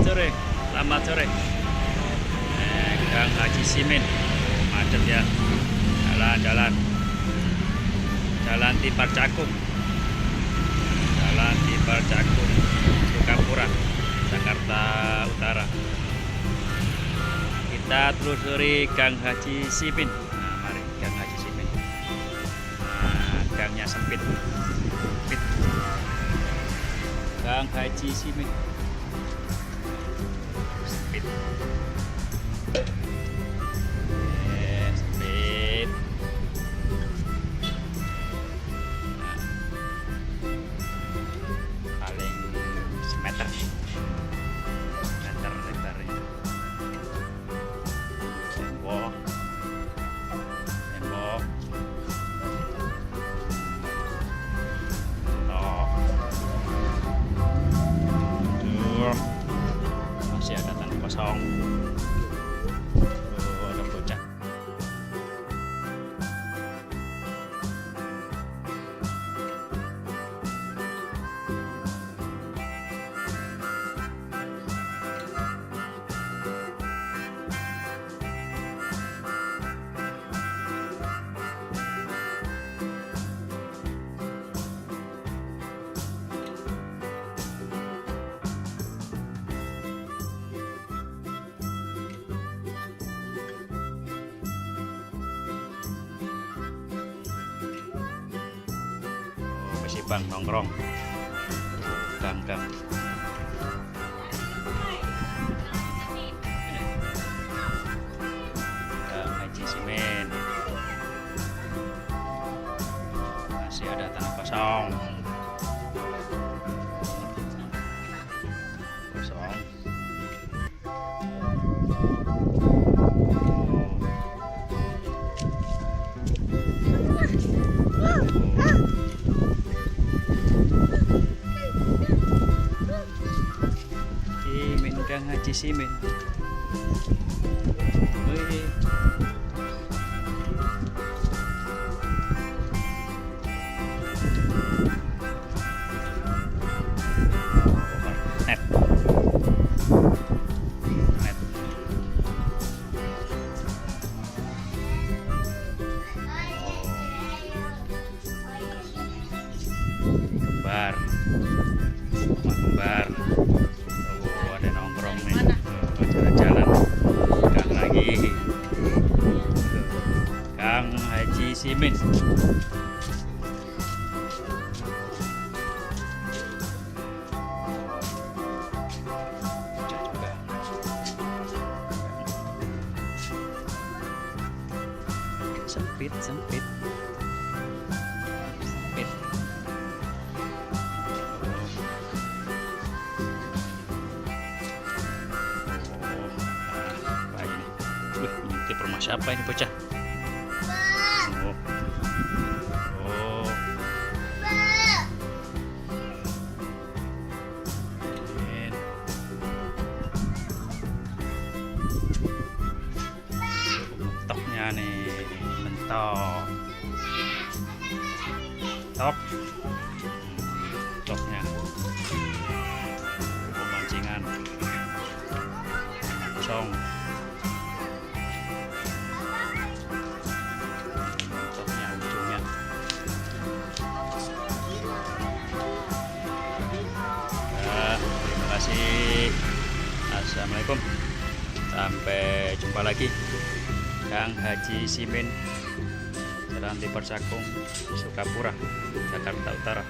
sore, selamat sore. Gang Haji Simin, macet ya. Jalan Tipar Cakung, Sukapura, Jakarta Utara. Kita telusuri Gang Haji Simin. Nah, mari Gang Haji Simin. Nah, gangnya sempit. Gang Haji Simin. Sempit. Sempit. Nah, paling semeter lebarnya. Tembok. Masih ada tanah kosong. Oh, ada bocah. Masih bang nongkrong. Gang. Gang Haji Simin. Masih ada tanah kosong. Gang Haji Simin. Wih. Net. Kembar. Ada nongkrong nih. Jalan-jalan. Gang lagi. Gang Haji Simin. Sempit. Rumah siapa ini bocah? Oh. Mentoknya nih, mentok. Mentoknya. Pemancingan. Kosong. Assalamualaikum, sampai jumpa lagi. Gang Haji Simin, Jalan Tipar Cakung, Sukapura, Jakarta Utara.